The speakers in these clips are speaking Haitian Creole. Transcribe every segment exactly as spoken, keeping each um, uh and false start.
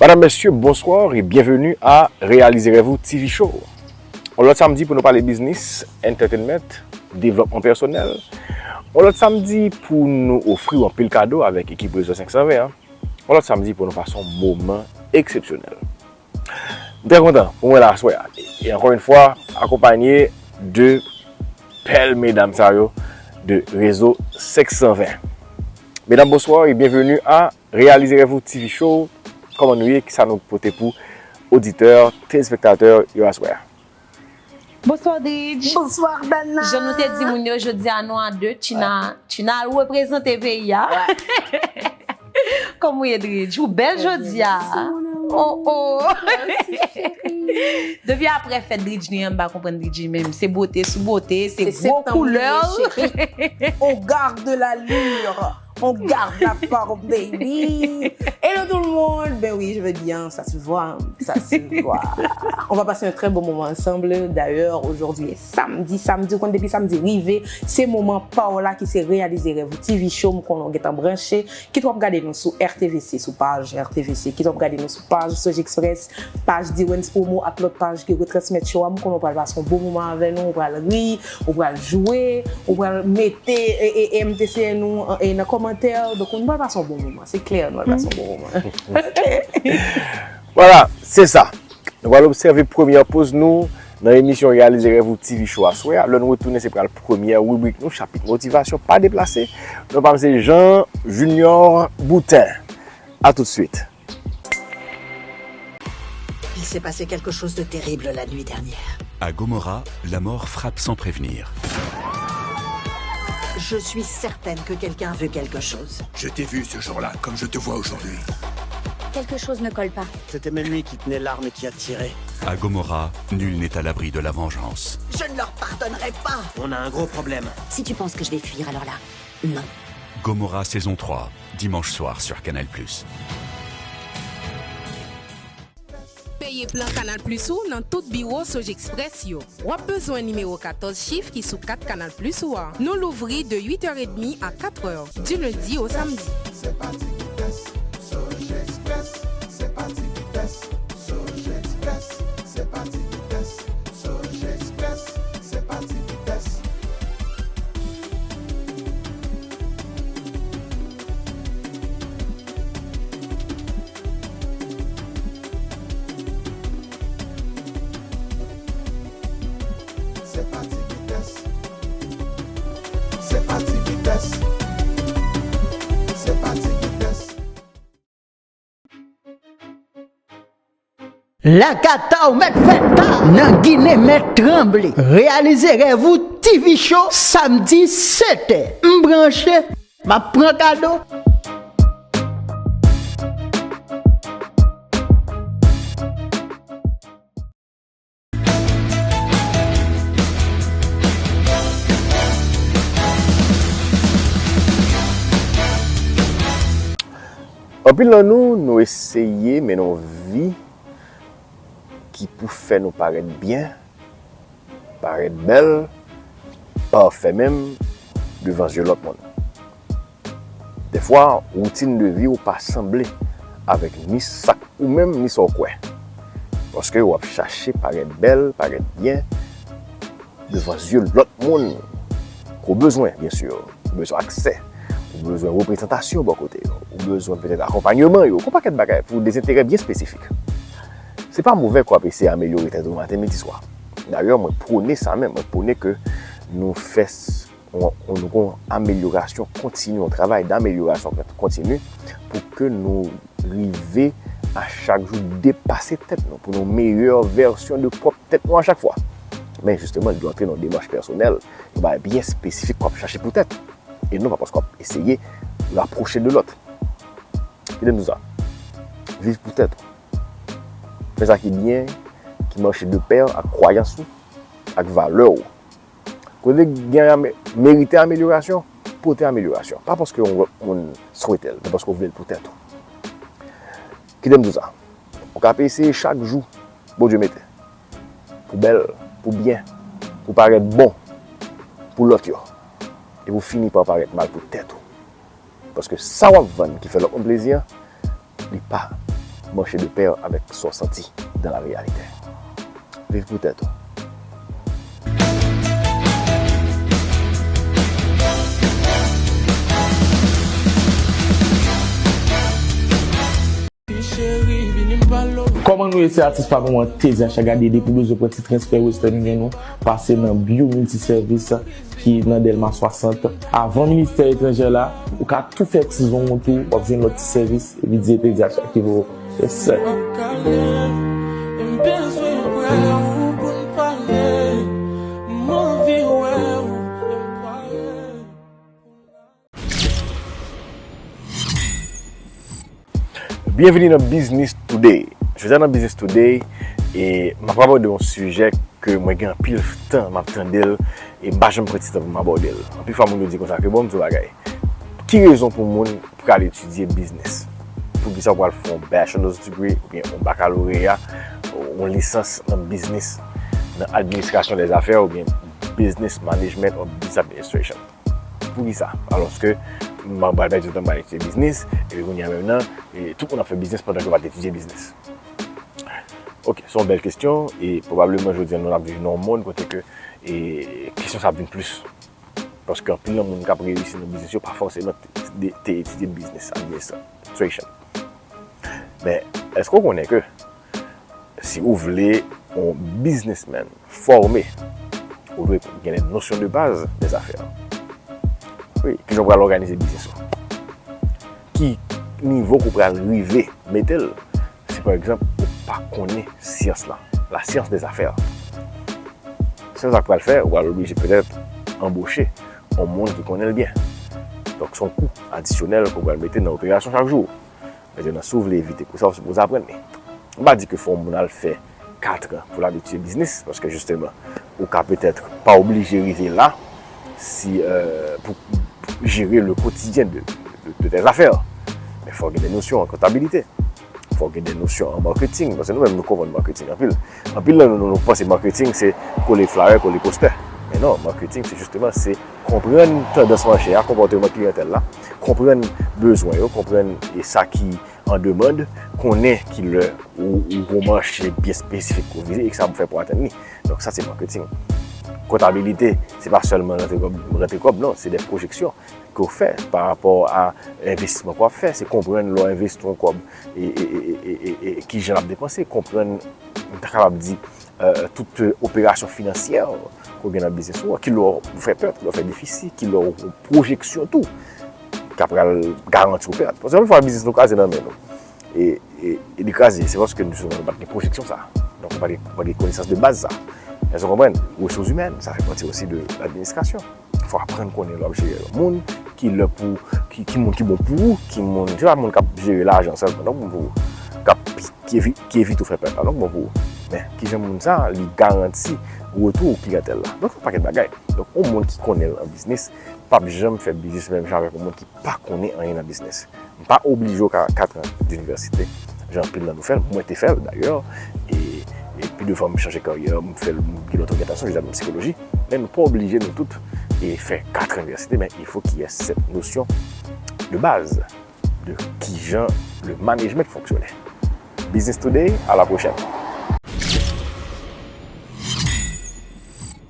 Madam, mesye, bonswa e byenveni a Reyalize Rèv Ou T V Show. Yon lòt samdi pou nou pale biznis, entertainment, devlòpman pèsonèl. Yon lòt samdi pou nou ofri w anpil kado avèk ekip Rezo senk san ven an. Yon lòt samdi pou nou pase yon moman eksepsyonèl. M trè kontan pou mwen la aswè a. E ankò yon fwa, akonpanye de bèl medam sa yo de Rezo senk san ven. Medam, bonswa e byenveni a Reyalize Rèv Ou T V Show. Kòman nou ye? Kisa nou pote pou oditè, telespektatè yo aswè a? Bonswa, Dridge. Bonswa, Dana. Jan nou te di moun yo, jodi a nou a de. China, China al reprezante peyi a. Kòman w ye, Dridge? Ou bèl jodi a. Mèsi, mon amour. Oh, oh. Mèsi, cheri. Depi apre fèt Dridge ni an, m pa konprann Dridge menm. Se bote sou bote, se gwo koulè. Septanm li ye, cheri. On garde l'allure. On garde la forme, baby. Hello tout le monde. Ben oui, je vais bien, ça se voit, ça se voit. On va passer un très bon moment ensemble. D'ailleurs, aujourd'hui est samedi. Samdi, ou konn depi samdi rive, se moman pa w la ki se Reyalize Rèv Ou T V Show. M konnen w gentan branche. Kit w ap gade nou sou R T V C, sou paj R T V C. Kit w ap gade nou sou paj Sogeexpress, paj Dwens Promo ak lòt paj ki retransmèt show a. M konnen w pral pase yon bon moman avè nou, w pral ri, w pral jwe, w pral mete e, e, e, M T C nou e, nan kòmantè. Donk, nou pral pase yon bon moman. Se klè, nou pral pase yon bon moman. Vwala, se sa. Nou pral obsève premyè poz nou nan emisyon Reyalize Rèv Ou T V Show aswè a. Lè nou retounen, se pral premyè ribrik nou, chapit motivasyon. Pa deplase. Non pa m se Jean Junior Boutin. A tout de suite. Il s'est passé quelque chose de terrible la nuit dernière. À Gomorrah, la mort frappe sans prévenir. Je suis certaine que quelqu'un a vu quelque chose. Je t'ai vu ce jour-là, comme je te vois aujourd'hui. Quelque chose ne colle pas. C'était même lui qui tenait l'arme et qui a tiré. À Gomorrah, nul n'est à l'abri de la vengeance. Je ne leur pardonnerai pas. On a un gros problème. Si tu penses que je vais fuir, alors là, non. Gomorrah saison trois, dimanche soir sur Canal Plus. Peye plan Canal Plus ou nan tout biwo Sogeexpress yo. W ap bezwen nimewo katòz chif ki sou kat Canal Plus ou a. Nou louvri de uit è edmi a kat è, du lundi au samedi. Se pa ti vitès, Sogeexpress, se pa ti vitès, Sogeexpress, se pa ti vitès, Sogeexpress, se pa ti vitès. Se pa ti vitès. Se pa ti vitès. Se pa ti vitès. Lakata w mèt fè ta, nan Ginen mèt tranble. Reyalize rèv ou, T V Show, samdi sèt è. M branche, m ap pran kado. Anpil nan nou, nou eseye mennen yon vi ki pou fè nou parèt byen, parèt bèl, pafè menm, devan zye lòt moun. Dèfwa, woutin de vi w pa sanble avèk ni sa k ou menm, ni sa w kwè. Paske w ap chache parèt bèl, parèt byen, devan zye lòt moun ke w bezwen, byen si. Ou bezwen aksè, ou bezwen reprezantasyon bò kote yo, ou bezwen petèt akonpanyeman yo, yon pakèt bagay pou de enterè byen espesifik. Se pa move ke w ap eseye amelyore tèt ou maten, midi, swa. Dayè, mwen pwone sa menm, mwen pwone ke nou fè s-, on, on, nou gen yon amelyorasyon kontini, yon travay damelyorasyon kontini pou ke nou rive a chak jou depase tèt nou, pou nou meyè vèsyon de pwòp tèt nou a chak fwa. Men jisteman, li dwe antre nan yon demach pèsonèl, yon bagay byen espesifik ke w ap chache pou tèt ou. E non pa paske w ap eseye rapwoche de lòt. Kite m di w sa. Viv pou tèt ou. Fè sa ki byen, ki mache de pè ak kwayans ou, ak valè w. Kote gen ame-, merite amelyorasyon, pote amelyorasyon. Pa paske yon lòt moun swete l, men paske w vle l pou tèt ou. Kite m di w sa. Ou ka ap eseye chak jou Bondye mete pou bèl, pou byen, pou parèt bon pou lòt yo. Epi w fini pa parèt mal pou tèt ou. Paske sa w ap vann ki fè lòt moun plezi an, li pa Marcher de pair avec sa w santi dans la réalité. Viv pou tèt ou. Kòman nou ye, se atis pa nou an, T D H a gade depi w bezwen pran ti transfè Western Union ou, pase nan Bio Multiservice ki nan Dèlma swasant. Avan ministè etranjè la, ou ka tou fè ti zon ou tou, w ap jwenn lòt ti sèvis, epi di T D H a ki voye w. Yes, sir. Byenveni nan Business Today. Jodi a nan Business Today, e m ap abòde yon sijè ke mwen gen anpil tan m ap tande l, e m pa janm pran ti tan pou m abòde l. Anpil fwa, moun yo di konsa ke, bon, m di w bagay. Ki rezon pou moun pral etidye biznis? Poukisa w pral fè yon bachelor's degree oubyen yon bakaloreya, yon lisans nan biznis, nan administration des affaires oubyen business management or business administration? Poukisa? Alòske m pral pèdi tan m pral etidye biznis, epi kounye a menm nan, e tout moun ap fè biznis pandan ke yo pa t etidye biznis. Ok, se yon bèl kesyon, e pwobableman jodi a nou ap viv nan yon mond kote ke, e, kesyon sa ap vin plis. Paske anpil nan moun k ap reyisi nan biznis yo pa fòseman te, te, te etidye biznis administration. Men, èske w konnen ke si ou vle yon businessman fòme, ou dwe gen les notions de base des affaires? Wi, kijan w pral òganize biznis ou? Ki nivo ke w pral rive mete l si, pa egzanp, ou pa konnen syans lan, la science des affaires? Se sa k pral fè, ou pral oblije petèt anboche yon moun ki konnen l byen. Donk, se yon kou adisyonèl ke w pral mete nan operasyon chak jou. Mentnan, si w vle evite kou sa, ou sipoze aprann li. M pa di ke fò yon moun al fè katran pou l al etidye biznis, paske jisteman, ou ka petèt pa oblije rive la si, euh, pou jere le quotidien de, de, de tes affaires. Men fò w gen de nosyon an kontabilite. Fò w gen de nosyon an marketing, paske nou menm nou konprann marketing anpil. Anpil nan nou, nou, nou panse marketing se kole flayè, kole postè. Men non, marketing se jisteman se konprann tandans mache a, konpòteman kliyantèl la, konprann bezwen yo, konprann e sa ki an demann, konnen ki lè ou, ou gon mache byen espesifik pou vize e ki sa pou fè pou atenn li. Donk sa se marketing. Kontabilite, se pa sèlman rantre kòb, rantre kòb, non, se de pwojeksyon ke w fè pa rapò a envestisman ke w ap fè, se konprann lè w envesti yon kòb e, e, e kijan l ap depanse, konprann, m ta kapab di, euh, tout, euh, operasyon finansyè ke w gen nan biznis ou, ki lè w fè pèt, ki lè w fè defisi, ki lè w pwojeksyon tou, ki ap pral garanti w pèt. Paske anpil fwa biznis nou kraze nan men nou. E, e, e li kraze, se paske nou, nou pa t gen pwojeksyon sa. Donk, nou pa t gen, pa t gen konesans de baz sa. Èske w konprann? Resous imèn, sa fè pati osi de ladministrasyon. Fò w aprann konnen lè w ap jere yon moun, ki lè pou, ki, ki moun ki bon pou ou, ki moun, se pa moun k ap jere lajan sèlman, non, bon pou ou, k ap, ki evi-, ki evite w fè pèt la, non, bon pou ou. Men, kijan moun sa, li garanti retou kliyantèl la. Donk, se yon pakèt bagay. Donk, yon moun ki konnen l an biznis, p ap janm fè biznis menm jan avèk yon moun ki pa konnen anyen nan biznis. M pa oblije w ka katran dinivèsite, jan anpil nan nou fè l. Mwen te fè l, dayè, e, e pi devan m chanje karyè, m fè l, m gen lòt oryantasyon, je di m sikoloji. Men nou pa oblije nou tout e fè katran inivèsite, men il faut qu'il y ait cette notion de base de kijan le management fonctionne. Business Today, à la prochaine.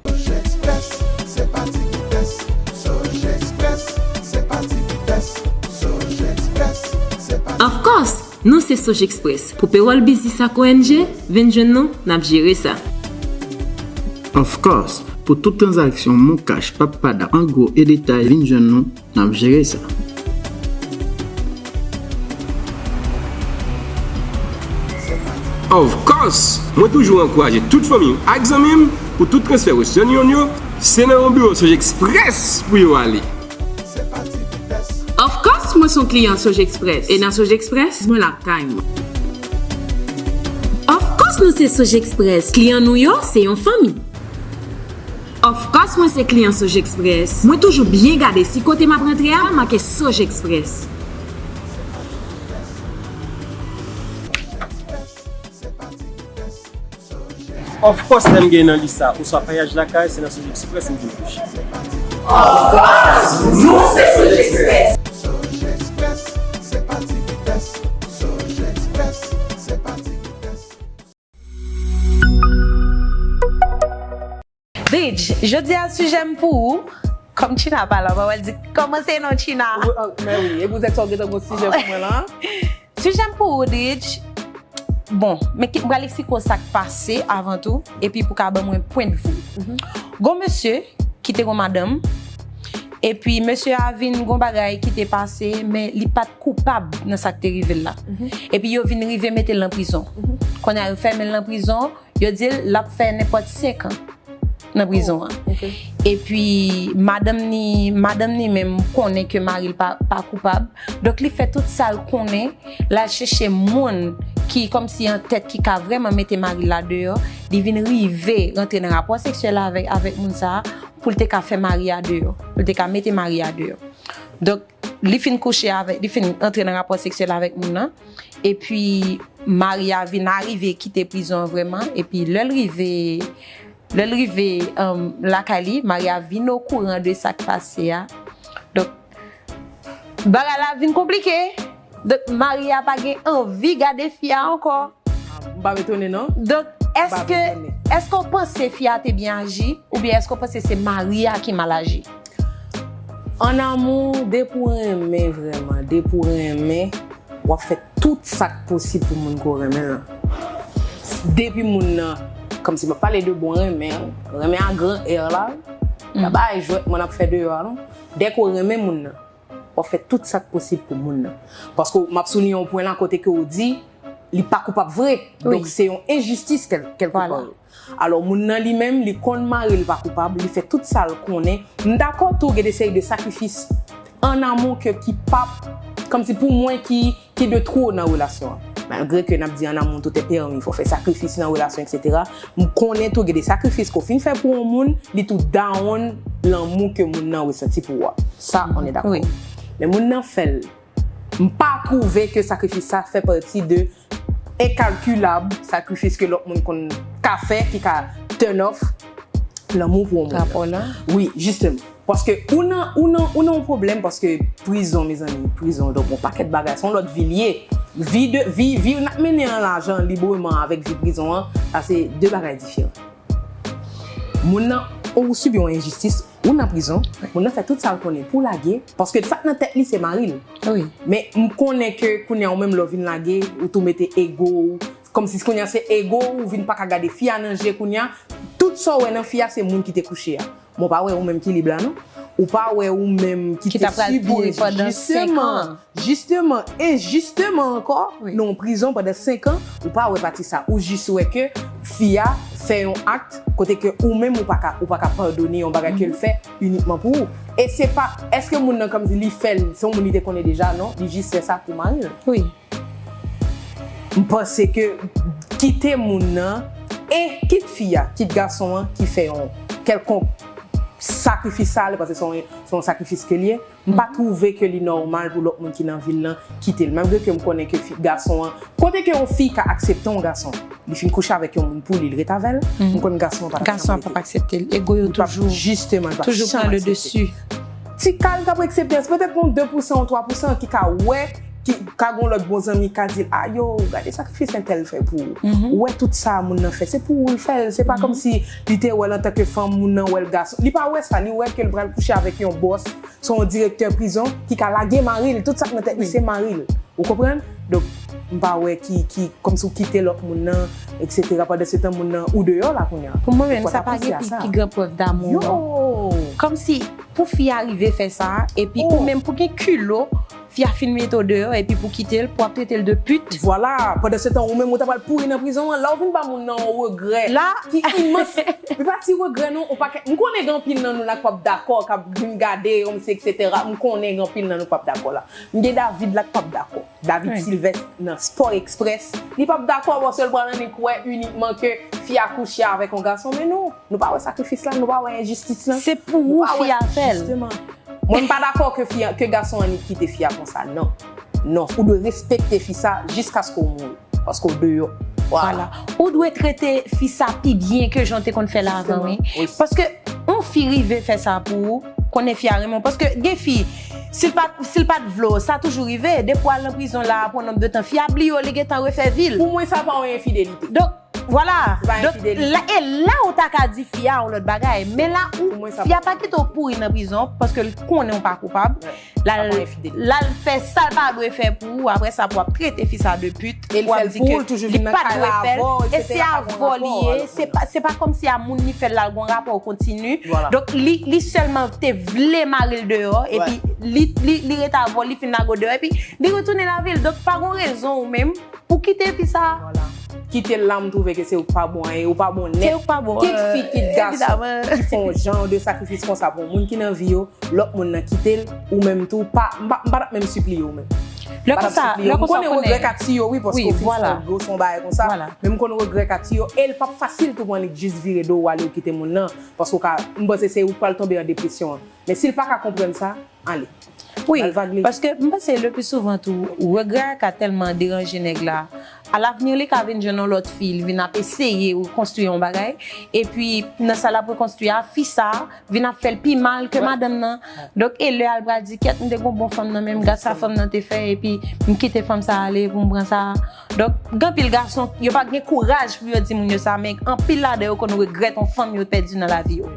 Soji Express, se pa ti vitès. Soji Express, se pa ti vitès. Soji Express, se pa ti vitès. Of course, nou se Soji Express. Pou payroll biznis ak O N G, vin jwenn nou, n ap jere sa. Of course, pou tout tranzaksyon Moncash, Pappada, an gwo e detay, vin jwenn nou, n ap jere sa. Of course! Mwen toujou ankouraje tout fanmi m ak zanmi m pou tout transfè Western Union yo, se nan yon biwo Soji Express pou yo ale. Of course, mwen se yon kliyan Soji Express. E nan Soji Express, mwen lakay mwen. Of course, nou se Soji Express. Kliyan nou yo, se yon fanmi. Of course, mwen se kliyan Soji Express. Mwen toujou byen gade si kote m ap rantre a make Soji Express. Of course, lè m gen nan lis sa, oswa payaj lakay, se nan Soji Express m vin touche. Of course, nou se Soji Express. Soji Express, se pa ti vitès. Soji Express, Jodi a, sijè m pou ou, kòm China pa la, mwen di, kòmanse non, China. Ou- ah, Men wi, e pou sa w gentan gon sijè pou mwen la. Sijè m pou ou, Rodrige, bon, men ki- m pral eksplike w sa k pase avan tou, epi pou ka ban mwen pwendvi. Gon mesye ki te gon madanm, epi mesye a vin gon bagay ki te pase, men li pa t koupab nan sa k te rive l la. Epi yo vin rive mete l nan prizon. Kounye a, yo fèmen l nan prizon, yo di l l ap fè nenpòt senk an nan prizon an. Epi madanm ni, madanm ni menm konnen ke mari l pa, pa koupab. Donk li fè tout sa l konnen, l al chèche moun ki kòmsi an tèt ki ka vrèman mete mari l la deyò. Li vin rive rantre nan rapò seksyèl avèk, avèk moun sa a pou l te ka fè mari a deyò, pou l te ka mete mari a deyò. Donk li fin kouche avèk, li fin antre nan rapò seksyèl avèk moun nan. Epi mari a vin arive kite prizon an vrèman. Epi lè l rive, lè l rive um, lakay li, mari a vin okouran de sa k pase a. Donk bagay la vin konplike. Donk mari a pa gen anvi gade fi a ankò. M pa etone non. Donk èske, èske w panse fi a te byen aji, oubyen èske w panse se mari a ki mal aji? An amou, depi w renmen vrèman, depi w renmen, w ap fè tout sa k posib pou moun ke w renmen an. Depi moun nan, kòmsi m ap pale de bon renmen, renmen a gran R la, pa bay jwèt mwen ap fè deyò a non. Dèke w renmen moun nan, w ap fè tout sa k posib pou moun nan. Paske m ap souliye yon pwen la kote ke w di, li pa koupab vre. Donk se yon enjistis kèl, kèlkepare. Alò moun nan li menm, li konn mari l pa koupab, li fè tout sa l konnen. M dakò tou gen de seri de sakrifis an amon ke ki p ap, kòmsi pou mwen ki, ki de two nan relasyon an. Malgre ke n ap di an amon tout est permis, fò fè sakrifis nan relasyon, et cetera. M konnen tou gen de sakrifis ke w fin fè pou yon moun, li tou down lanmou ke moun nan resanti pou ou a. Sa, on est d'accord. Men moun nan fè l. M pa twouve ke sakrifis sa fè pati de enkalkilab sakrifis ke lòt moun konn ka fè ki ka turn off lanmou pou yon moun. Rapò la? Wi, jisteman. Paske ou nan, ou nan, ou nan yon pwoblèm paske prizon, mezanmi, prizon, donk yon pakèt bagay, se yon lòt vi l ye. Vi de, vi, vi n ap mennen an la, jan libreman avèk vi prizon an, sa se de bagay diferan. Moun nan, ou sibi yon enjistis, ou nan prizon, moun nan fè tout sa l konnen pou lage, paske sa k nan tèt li se mari l. Men m konnen ke kounye a ou menm lè w vin lage, ou tou mete ego w, kòmsi kounye a se ego w, ou vin pa ka gade fi a nan je kounye a. Tout sa w wè nan fi a se moun ki te kouche a. Men w pa wè ou menm ki lib la non. Ou pa wè ou menm ki te sibi enjistis. Jisteman, e jisteman ankò, nan yon prizon pandan senk an, ou pa wè pati sa. Ou jis wè ke fi a fè yon ak kote ke ou menm ou pa ka, ou pa ka padone yon bagay ke l fè inikman pou ou. E se pa, èske moun nan kòmsi li fè l, se yon moun li te konnen deja, non, li jis fè sa pou mari l. M panse ke kite moun nan, e kit fi a, kit gason an ki fè yon kèlkonk sakrifis sa, li panse se yon, se yon sakrifis ke l ye, m pa twouve ke li nòmal pou lòt moun ki nan vi l lan kite l. Malgre ke m konnen ke fi, gason an, kote ke yon fi ka aksepte yon gason, li fin kouche avèk yon moun pou li, l ret avè l, m konn gason an pa t ap janm rete. Gason an p ap aksepte l. Ego yo toujou, toujou pran le dessus. Ti ka l t ap aksepte, se petèt yon de pousan ou twa pousan ki ka wè, ki ka gen yon lòt bon zanmi ka di l, a yo, gade sakrifis entèl fè pou ou. Ou wè tout sa moun nan fè, se pou ou l fè l. Se pa kòmsi li te wè l antanke fanm, moun nan wè l gason. Li pa wè sa, li wè ke l pral kouche avèk yon bòs, se yon direktè prizon ki ka lage mari l, tout sa k nan tèt li se mari l. Ou konprann? Donk, m pa wè ki, ki, kòmsi w kite lòt moun nan, et cetera. Pandan se tan moun nan, ou deyò la kounye a. Pou mwen menm, sa pa gen pi, pi gran prèv damou non. Kòmsi, pou fi a rive fè sa, epi ou menm pou gen kilo, fi a fin mete w deyò, epi pou kite l, pou ap trete l de pit. Vwala, pandan se tan ou menm ou ta pral pouri nan prizon an, la w vin ba moun nan yon regrè ki imans. Li pa ti regrè non, ou pa ka, m konnen gen anpil nan nou la k p ap dakò, k ap vin gade, kòmsi, et cetera. M konnen gen anpil nan nou k p ap dakò la. M gen David la k p ap dakò. David Sylvestre nan Sport Express, li p ap dakò paske l pral annik wè inikman ke fi a kouche avèk yon gason, men non, nou pa wè sakrifis la, nou pa wè enjistis lan. Se pou ou fi a fè l. Mwen m pa dakò ke fi a, ke gason annik kite fi a konsa, non. Non, ou dwe respekte fi sa jiskaske w mouri, paske w deyò. Vwala. Ou dwe trete fi sa pi byen ke jan w te konn fè l avan, wi. Paske yon fi rive fè sa pou ou, konnen fi a renmen w. Paske gen fi, si l pa, si l pa t vle w, sa toujou rive. Depi w al nan prizon la, pou yon nonb de tan, fi a bliye w, li gentan refè vi l. Pou mwen, sa pa yon enfidelite. Donk, Vwala. Donk, la, e la ou ta ka di fi a yon lòt bagay. Men la ou, fi a pa kite w pouri nan prizon paske l konnen w pa koupab. L al, l al fè sa l pa dwe fè pou ou. Apre sa, pou w ap trete fi sa de pit. Pou w ap di ke li pa t dwe fè l. E se avè w li ye. Se pa, se pa kòmsi a moun li fè l la, l gon rapò kontini. Donk, li, li sèlman te vle mare l deyò. Epi, li, li, li rete avè w, li fin lage w deyò. Epi, li retounen lavil. Donk, pa gon rezon ou menm pou kite fi sa. Vwala. Kite l la, m twouve ke se ou k pa bon, e ou pa bon nèt. Se ou k pa bon. Kèk fi, kèk gason ki fè yon jan de sakrifis konsa pou yon moun ki nan vi yo, lòt moun nan kite l, ou menm tou, pa, m pa, m pa t ap menm sipliye ou menm. Lè konsa, lè konsa ou konnen. M konnen regrè ka tiye w, wi, paske w fin fè yon gwo son bagay konsa. Men m konnen regrè ka tiye w, e l p ap fasil tou pou annik jis vire do w ale ou kite moun nan, paske w ka, m panse se ou k pral tonbe an depresyon an. Men si l pa ka konprann sa, ale. Wi, paske m panse le pli souvan tou, regrè a ka tèlman deranje nèg la. Alavni, li ka vin jwenn yon lòt fi, li vin ap eseye rekonstwi yon bagay. Epi, nan sa l ap rekonstwi a, fi sa vin ap fè l pi mal ke madanm nan. Donk, e lè a l pral di, kèt, m te gon bon fanm nan, men gad sa fanm nan te fè, epi m kite fanm sa ale pou m pran sa. Donk, gen anpil gason, yo pa gen kouraj pou yo di moun yo sa, men anpil ladan yo konn regrèt yon fanm yo pèdi nan lavi yo.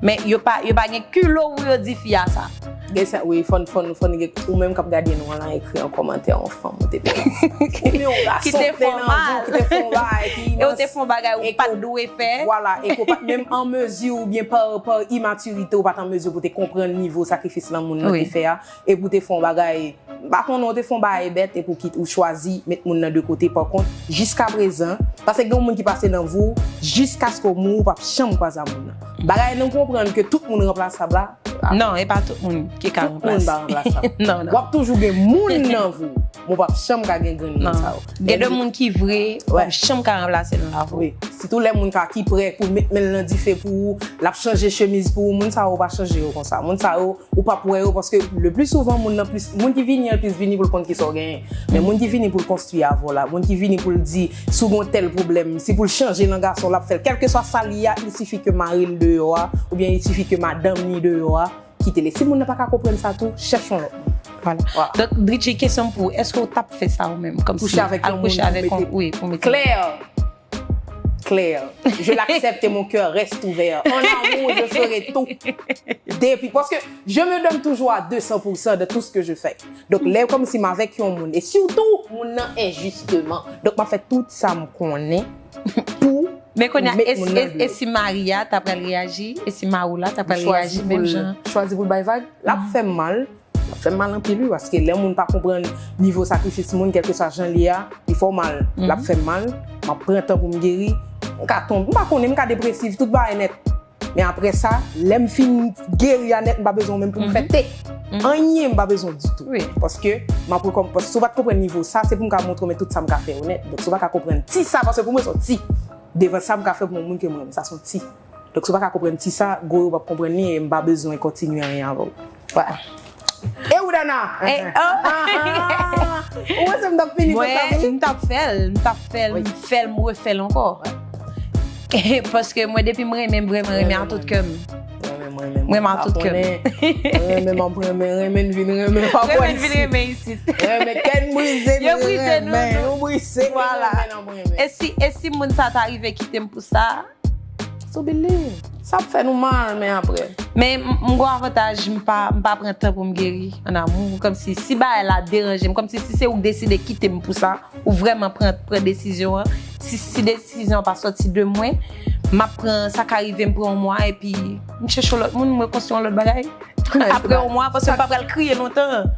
Men yo pa, yo pa gen kilo pou yo di fi a sa. Gen sa, wi, fò n, fò n, fò n gen, ou menm k ap gade nou an la, ekri an kòmantè yon fanm ou te pèdi. Oubyen yon gason ki te fè w mal, ki te fè w bagay, ki imans, e w te fè yon bagay ou pa t dwe fè. Vwala, e ke w pa t menm an mezi oubyen pa, pa imatirite, ou pa t an mezi pou te konprann nivo sakrifis lan moun nan te fè a, e pou te fè yon bagay M pa konnen, ou te fè yon bagay bèt epi w kit, ou chwazi met moun nan de kote. Pa kont, jiskaprezan, paske gen yon moun ki pase nan vi w, jiskaske w mouri, ou p ap janm kwaze a moun nan. Bagay nan konprann ke tout moun ranplasab la. Non, e pa tout moun ki ka ranplase. Tout moun pa ranplasab. Non, non. W ap toujou gen moun nan vi w, men w p ap janm ka gen grenn moun sa yo. Gen de moun ki vre, w p ap janm ka ranplase nan lavi w. Wi. Sitou lè moun sa ki prè pou met men l nan dife pou ou, l ap chanje chemiz pou ou, moun sa yo pa chanje yo konsa. Moun sa yo, ou p ap wè yo, paske le pli souvan, moun nan plis, moun ki vini an plis vini pou l konn kisa w genyen. Men moun ki vini pou l konstwi avè w la, moun ki vini pou l di, si w gen yon tèl pwoblèm, si pou l chanje nan gason, l ap fè l. Kèlkeswa sa l ye a, il sifi ke mari l deyò a, oubyen il sifi ke madanm li deyò a, kite l. E si moun nan pa ka konprann sa tou, chèche yon lòt moun. Vwala. Donk, Dritchie, kesyon m pou ou, èske w t ap fè sa ou menm? Kòmsi al kouche avèk yon, wi, pou mete klè. Claire, je l'accepte et mon cœur reste ouvert. En amour, je ferai tout. Depuis, parce que je me donne toujours à deux cents pour cent de tout ce que je fais. Donk, lè kòmsi m avèk yon moun, e sitou moun nan enjisteman. Donk, m ap fè tout sa m konnen pou met moun nan dlo. Men kounye a, e si, e si mari a ta pral reyaji? E si mari w la ta pral reyaji menm jan? Chwazi pou l bay vag? L ap fè m mal. L ap fè m mal anpil, wi, paske lè moun pa konprann nivo sakrifis moun, kèlkeswa jan l ye a, li fè w mal. L ap fè m mal, m ap pran tan pou m geri. M ka tonbe, m pa konnen, m ka depresif, tout bagay nèt. Men apre sa, lè m fin geri a nèt, m pa bezwen w menm pou m fè te. Anyen m pa bezwen w ditou. Paske m ap rekòm-, paske si w pa t konprann nivo sa, se pou m ka montre w, men tout sa m ka fè yo nèt. Donk, si w pa ka konprann ti sa, paske pou mwen, se yon ti. Devan sa m ka fè pou yon moun ke m renmen, sa se yon ti. Donk, si w pa ka konprann ti sa, gwo yo p ap konprann li, e m pa bezwen kontinye anyen avè w. Vwala. E ou, Dana? Ou wè se m t ap fini konsa, wi? Mwen, m t ap fè l, m t ap fè l, m fè l, m refè l ankò. Paske mwen, depi m renmen, m vrèman renmen a tout kè m. Renmen, m renmen. M renmen a tout kè m. Mwen renmen, m ap renmen, renmen, m vin renmen. Renmen, m vin renmen isit. Renmen, kè n brize, nou renmen. Nou brize, nou renmen, n ap renmen. E si, e si moun sa ta rive kite m pou sa? So believe. Sa ap fè nou mal, men apre. Men m, m gon avantaj, m pa, m pa pran tan pou m geri an amou. Kòmsi, si bagay la deranje m, kòmsi si se ou k deside kite m pou sa, ou vrèman pran, pran desizyon an, si, si desizyon an pa sòti de mwen, m ap pran, sa ka rive m pran yon mwa, epi m chèche yon lòt moun, m rekonstwi yon lòt bagay. Apre yon mwa, paske m pa pral kriye lontan.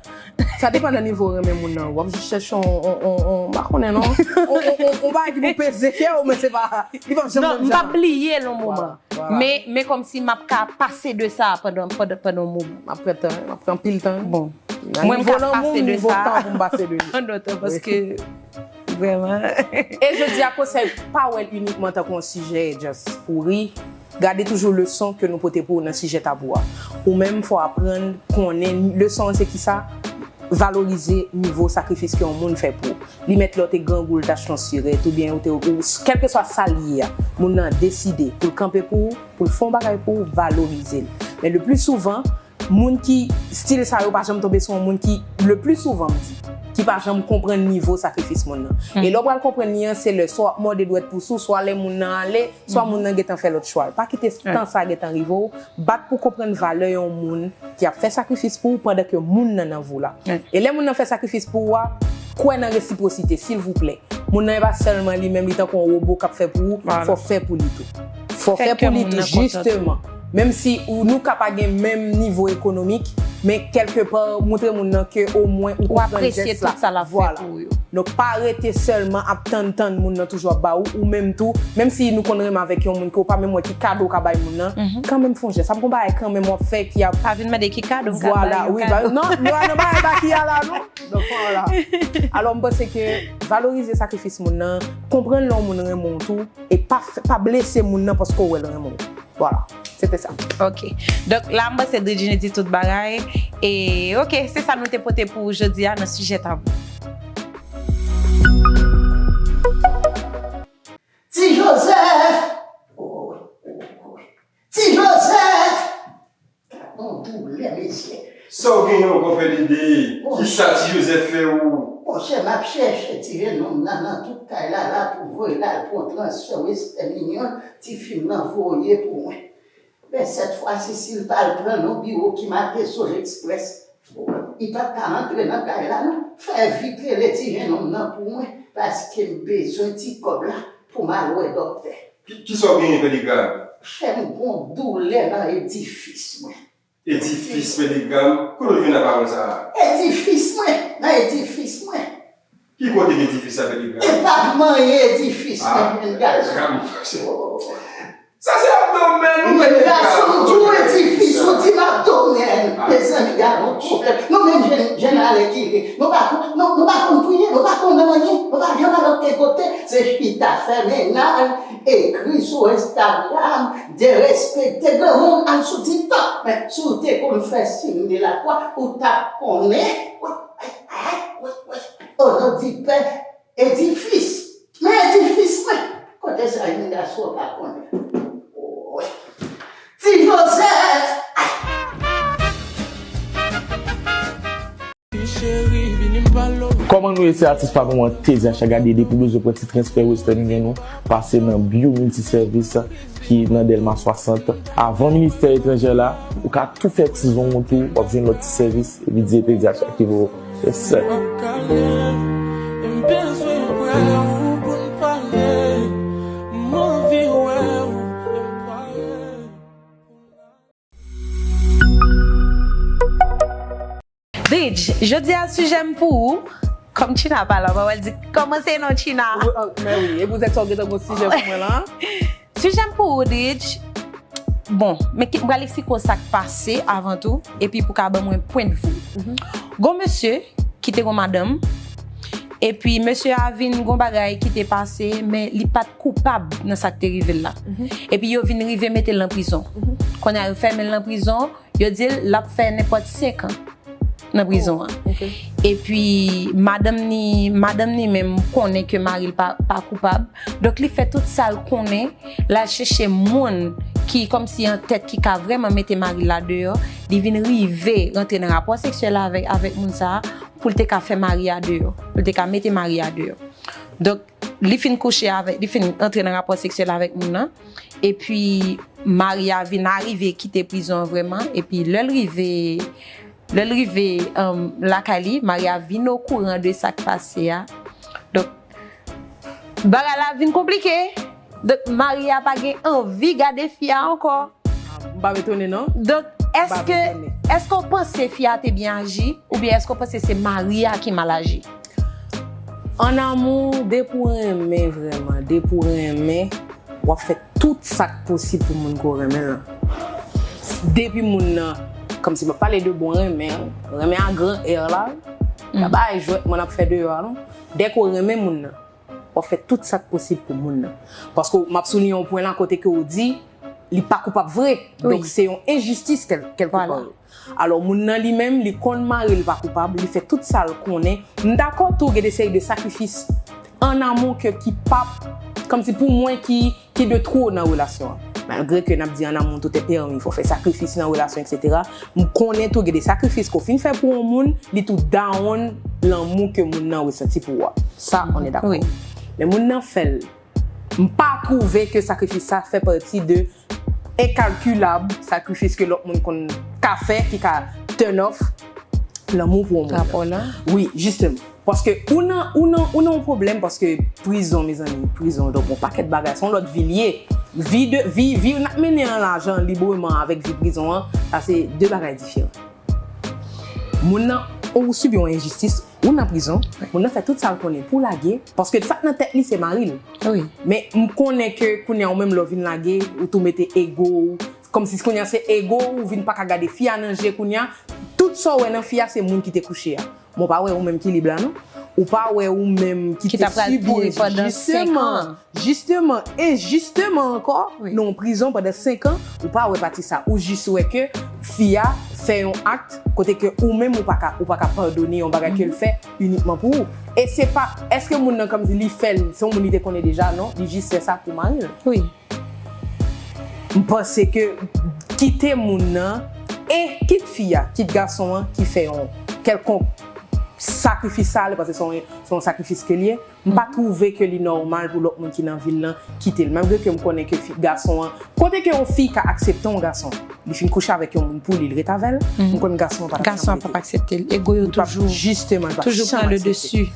Sa depann nan nivo renmen moun nan. W ap jis chèche yon, yon, yon, yon, m pa konnen non. Yon, yon, yon, yon bagay ki pou peze kè w, men se pa, li p ap janm menm jan. Non, m p ap bliye l yon moman. Vwala, vwala. Men, men kòmsi m ap ka pase de sa pandan, pandan, pandan yon moman. M ap pran tan, m ap pran anpil tan. Bon. Mwen, m ka pase de sa. Nan nivo lanmou, nivo tan pou m pase de li. Pandan tan, paske, vrèman. E jodi a, konsèy, pa wè l inikman tankou yon sijè, just pou ri. Gade toujou leson ke nou pote pou ou nan sijè tabou a. Ou menm, fò w aprann konnen leson an se kisa, valorize nivo sakrifis ke yon moun fè pou ou. Li mèt lè w te grangou, l t achte yon sirèt, oubyen ou te, ou, kèlkeswa sa l ye a, moun nan deside pou l kanpe pou ou, pou l fè yon bagay pou ou, valorize l. Men le pli souvan, moun ki stil sa yo pa janm tonbe sou yon moun ki, le pli souvan m di, ki pa janm konprann nivo sakrifis moun nan. E lè w pral konprann li an, se lè swa w ap mòde dwèt pou sou, swa lè moun nan ale, swa moun nan gentan fè lòt chwa l. Pa kite tan sa gentan rive w, bat pou konprann valè yon moun ki ap fè sakrifis pou ou pandan ke moun nan nan vi w la. E lè moun nan fè sakrifis pou ou a, kwè nan resipwosite, silvouplè. Moun nan e pa sèlman li menm, li tankou yon wobo k ap fè pou ou, fò w fè pou li tou. Fò w fè pou li tou, jisteman. Menm si ou, nou ka pa gen menm nivo ekonomik, men kèlkepa, montre moun nan ke omwen ou konprann jès la. Ou apresye tout sa l ap fè pou ou yo. Donk, pa rete sèlman ap tann, tann moun nan toujou ap ba ou, ou menm tou, menm si nou konn renmen avèk yon moun ke w pa menm wè ki kado w ka bay moun nan, kanmenm fè yon jès. Ap gon bagay kanmenm w ap fè ki ap. Pa vin mande ki kado m ka bay yo kado. Vwala, wi, non, nou pa nan bagay ba ki a la, non. Donk, vwala. Alò, m panse ke valorize sakrifis moun nan, konprann lè yon moun renmen w tou, e pa, pa blese moun nan paske w wè l renmen w. Vwala, se te sa. Ok. Donk, la, m panse Dridjine di tout bagay. E, ok, se sa nou te pote pou ou jodi a nan Sijè Tabou. Ti Jozèf! Ti Jozèf! Gad yon doulè, mesye. Sa w genyen ankò, Pè Dede? Kisa Ti Jozèf fè ou? Monchè, m ap chèche ti jenòm nan nan tout kay la, la pou voye l al pran transfè Western Union, tifi m nan voye pou mwen. Men sèt fwa si, si l pa al pran l nan biwo ki make Sol Express, li p ap ka antre nan kay la, non. Fè vit rele ti jenòm nan pou mwen, paske m bezwen ti kòb la pou m al wè dòktè. Ki, kisa w genyen, Pè Degram? Monchè, m gon doulè nan edifis mwen. Edifis, Pè Degram? Kote w jwenn aparan sa a? Edifis mwen, nan edifis mwen. Ki kote k edifis sa, Pè Degram? E p ap manyen edifis mwen, jèn gason. Sa se abdomèn ou, Pè Degram. Jèn gason, m di w edifis, ou di m abdomèn. Mezanmi, gade yon pwoblèm. Nou menm jèn, jèn alèkile, nou pa konn, nou, nou pa konn priye, nou pa konn anyen, nou pa janm al okenn kote. Se chita fè mennaj, ekri sou Instagram, derespekte granmoun, al sou TikTok. Men si w te konn fè siy de lakwa, ou t ap konnen. Wi, wi, wi, wi. O non di Pè, edifis. Men edifis mwen. Kote sa jèn gason pa konnen. Wi. Ti Jozèf! Kòman nou ye, se atis pa m an, T Z H, gade depi w bezwen pran ti transfè Western Union ou, pase nan Bio Multiservice ki nan Dèlma swasant. Avan ministè etranjè la, ou ka tou fè ti zon ou tou, w ap jwenn lòt ti sèvis, epi di se T Z H la ki voye w. Yes, sir. Didj, jodi a sijè m pou ou, kòm China pa la, mwen wè l di, kòmanse non China. Wi, ah, men wi, e pou tèt sa w gentan gon sijè pou mwen la. Sijè m pou ou, Didj, bon, men ki, m pral eksplike w sa k pase avan tou, epi pou ka ban mwen pwendvi w. Gon mesye ki te gon madanm, epi mesye a vin gon bagay ki te pase, men li pa t koupab nan sa k te rive l la. Epi yo vin rive mete l nan prizon. Kounye a yo fèmen l nan prizon, yo di l l ap fè nenpòt senk an nan prizon an. Epi madanm ni, madanm ni menm konnen ke mari l pa, pa koupab. Donk li fè tout sa l konnen, l al chèche moun ki kòmsi an tèt ki ka vrèman mete mari l la deyò. Li vin rive rantre nan rapò seksyèl avèk, avèk moun sa a pou l te ka fè mari a deyò, pou l te ka mete mari a deyò. Donk li fin kouche avèk, li fin antre nan rapò seksyèl avèk moun nan. Epi mari a vin arive kite prizon an vrèman. Epi lè l rive, lè l rive, um, lakay li, mari a vin okouran de sa k pase a. Donk bagay la vin konplike. Donk mari a pa gen anvi gade fi a ankò. M pa etone non. Donk èske, èske w panse fi a te byen aji, oubyen èske w panse se mari a ki mal aji? An amou, depi w renmen vrèman, depi w renmen, w ap fè tout sa k posib pou moun ke w renmen lan. Depi moun nan, kòmsi m ap pale de bon renmen, renmen a gran R la, pa bay jwèt mwen ap fè deyò a non. Dèke w renmen moun nan, w ap fè tout sa k posib pou moun nan. Paske m ap souliye yon pwen la kote ke w di, li pa koupab vre. Donk se yon enjistis kèl-, kèlkepa. Alò, moun nan li menm, li konn mari l pa koupab, li fè tout sa l konnen. M dakò tou, gen de seri de sakrifis an amon ke ki p ap, kòmsi pou mwen, ki, ki de two nan relasyon an. Malgre ke n ap di an amour tout est permis, fò fè sakrifis nan relasyon, et cetera. M konnen tou gen de sakrifis ke w fin fè pou yon moun, li tou down lanmou ke moun nan resanti pou ou a. Sa, on est d'accord. Men moun nan fè l. M pa twouve ke sakrifis sa fè pati de enkalkilab sakrifis ke lòt moun konn ka fè, ki ka turn off lanmou pou yon moun. Rapò la? Wi, jisteman. Paske ou nan, ou nan, ou nan yon pwoblèm, paske prizon, mezanmi, prizon, donk yon pakèt bagay, se yon lòt vi l ye. Vi de, vi, vi n ap mennen an la, jan libreman avèk vi prizon an, sa se de bagay diferan. Moun nan, ou sibi yon enjistis, ou nan prizon, moun nan fè tout sa l konnen pou lage, paske sa k nan tèt li se mari l. Wi. Men m konnen ke kounye a ou menm lè w vin lage, ou tou mete ego w, kòmsi kounye a se ego w, ou vin pa ka gade fi a nan je kounye a, tout sa w wè nan fi a se moun ki te kouche a. Men w pa wè ou menm ki lib la non. Ou pa wè ou menm ki te sibi enjistis. Ki t ap pral pouri pandan senk an. Jisteman, e jisteman ankò, nan yon prizon pandan senk an, ou pa wè pati sa. Ou jis wè ke fi a fè yon ak kote ke ou menm ou pa ka, ou pa ka padone yon bagay ke l fè inikman pou ou. E se pa, èske moun nan kòmsi li fè l, se yon moun li te konnen deja, non, li jis fè sa pou mari l. Wi. M panse ke kite moun nan, e kit fi a, kit gason an ki fè yon kèlkonk sakrifis sa, li panse se yon, se yon sakrifis ke l ye, m pa twouve ke li nòmal pou lòt moun ki nan vi l lan kite l. Malgre ke m konnen ke fi, gason an, kote ke yon fi ka aksepte yon gason, li fin kouche avèk yon moun pou li, li ret avè l, m konn gason an pa t ap janm rete. Gason an p ap aksepte l. Ego yo toujou, jisteman, li p ap janm aksepte. Toujou pran le dessus.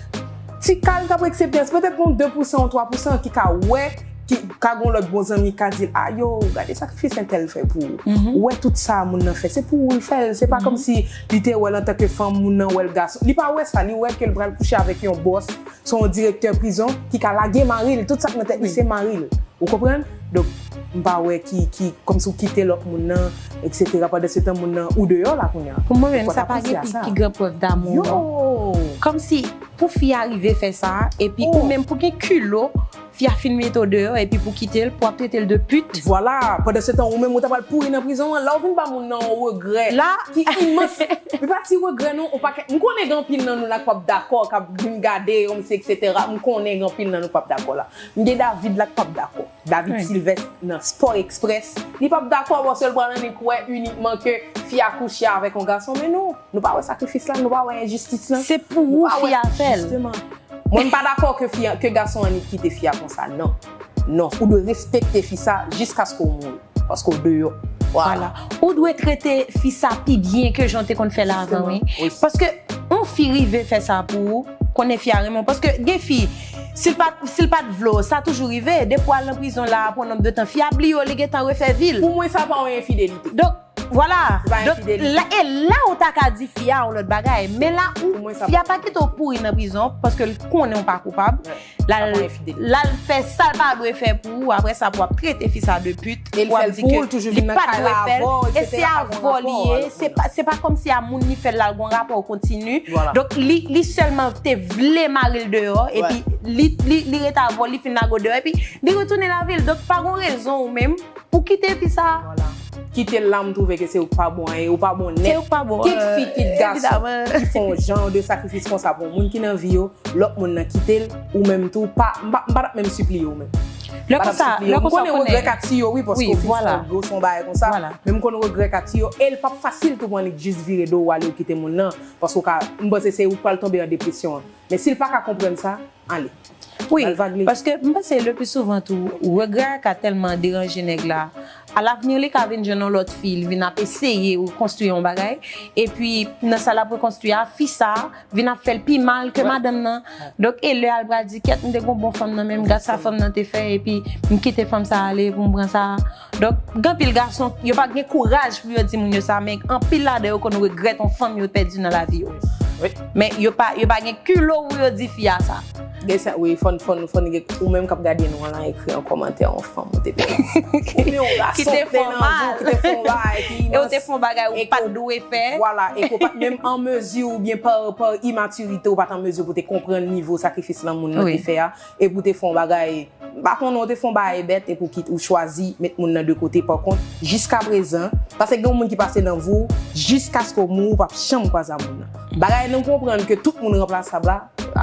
Ti kal k ap aksepte, se petèt yon de pousan ou twa pousan ki ka wè, ki ka gen yon lòt bon zanmi ka di l, a yo, gade sakrifis entèl fè pou ou. Ou wè tout sa moun nan fè, se pou ou l fè l. Se pa kòmsi li te wè l antanke fanm, moun nan wè l gason. Li pa wè sa, li wè ke l pral kouche avèk yon bòs, se yon direktè prizon ki ka lage mari l. Tout sa k nan tèt li se mari l. Ou konprann? Donk, m pa wè ki, ki, kòmsi w kite lòt moun nan, et cetera. Pandan se tan moun nan, ou deyò la kounye a. Pou mwen menm, sa pa gen pi, pi gran prèv damou, non. Kòmsi, pou fi a rive fè sa, epi ou menm pou gen kilo, fi a fin mete w deyò, epi pou kite l, pou ap trete l de pit. Vwala, pandan se tan ou menm ou ta pral pouri nan prizon an, la w vin ba moun nan yon regrè ki imans. Li pa ti regrè non, yon pakèt. M konnen gen anpil nan nou la k p ap dakò, k ap vin gade, kòmsi, et cetera. M konnen gen anpil nan nou k p ap dakò la. M gen David la k p ap dakò. David Sylvestre nan Sport Express, li p ap dakò paske l pral annik wè inikman ke fi a kouche avèk yon gason. Men non, nou pa wè sakrifis lan, nou pa wè enjistis lan. Se pou ou fi a fè l. Jisteman. Mwen, m pa dakò ke fi a, ke gason annik kite fi a konsa, non. Non, ou dwe respekte fi sa jiskaske w mouri. Paske w deyò. Vwala. Ou dwe trete fi sa pi byen ke jan w te konn fè l avan, wi. Paske yon fi rive fè sa pou ou, konnen fi a renmen w. Paske gen fi, si l pa, si l pa t vle w, sa toujou rive. Depi w al nan prizon la, pou yon nonb de tan, fi a bliye w, li gentan refè vi l. Pou mwen, sa pa yon enfidelite. Donk, vwala. Donk, la, e la ou ta ka di fi a yon lòt bagay. Men la ou, fi a pa kite w pouri nan prizon, paske l konnen w pa koupab. L al, l al fè sa l pa dwe fè pou ou, apre sa pou w ap trete fi sa de pit, pou w ap di ke li pa dwe fè l, e se avè w li ye, se pa, se pa kòmsi a moun li fè l la, l gon rapò kontini. Donk li, li sèlman te vle mari l deyò, epi li, li, li rete avè w, li fin lage w deyò, epi li retounen lavi l. Donk pa gon rezon ou menm pou kite fi sa. Kite l la, m twouve ke se ou k pa bon, e ou pa bon nèt. Se ou k pa bon. Kit fi, kit gason ki fè yon jan de sakrifis konsa pou yon moun ki nan vi yo, lòt moun nan kite l, ou menm tou, pa, m pa, m pa t ap menm sipliye ou menm. Lè konsa, lè konsa ou konnen. M konnen regrè ka tiye w, wi, paske w fin fè yon gwo son bagay konsa. Men m konn regrè ka tiye w, e l p ap fasil tou pou annik jis vire do w ale ou kite moun nan, paske w ka, m panse se ou k pral tonbe an depresyon an. Men si l pa ka konprann sa, ale. Wi, paske m panse le pli souvan tou, regrè a ka tèlman deranje nèg la. Alavni, li ka vin jwenn yon lòt fi, li vin ap eseye rekonstwi yon bagay, epi nan sa l ap rekonstwi a, fi sa vin ap fè l pi mal ke madanm nan. Donk, e lè a l pral di, kèt, m te gon bon fanm nan, men gad sa fanm nan te fè, epi m kite fanm sa ale pou m pran sa. Donk, gen anpil gason, yo pa gen kouraj pou yo di moun yo sa, men anpil ladan yo konn regrèt yon fanm yo pèdi nan lavi yo. Men yo pa, yo pa gen kilo pou yo di fi a sa. Gen sa, wi, fò n, fò n, fò n gen, ou menm k ap gade nou an la, ekri an kòmantè yon fanm ou te pèdi. Oubyen yon gason ki te fè w mal, ki te fè w mal, ki te fè w mal, e ou te fè yon bagay ou pa t dwe fè. Vwala, e ke w pa t menm an mezi oubyen pa, pa imatirite, ou pa t an mezi pou te konprann nivo sakrifis lan moun nan te fè a, epi w te fè yon bagay, m pa konnen, w te fè yon bagay bèt, epi w kit, ou chwazi met moun nan de kote. Pa kont, jiskaprezan, paske gen yon moun ki pase nan vi w, jiskaske w mouri, ou p ap janm kwaze a moun nan. Bagay nou konprann ke tout moun ranplasab la,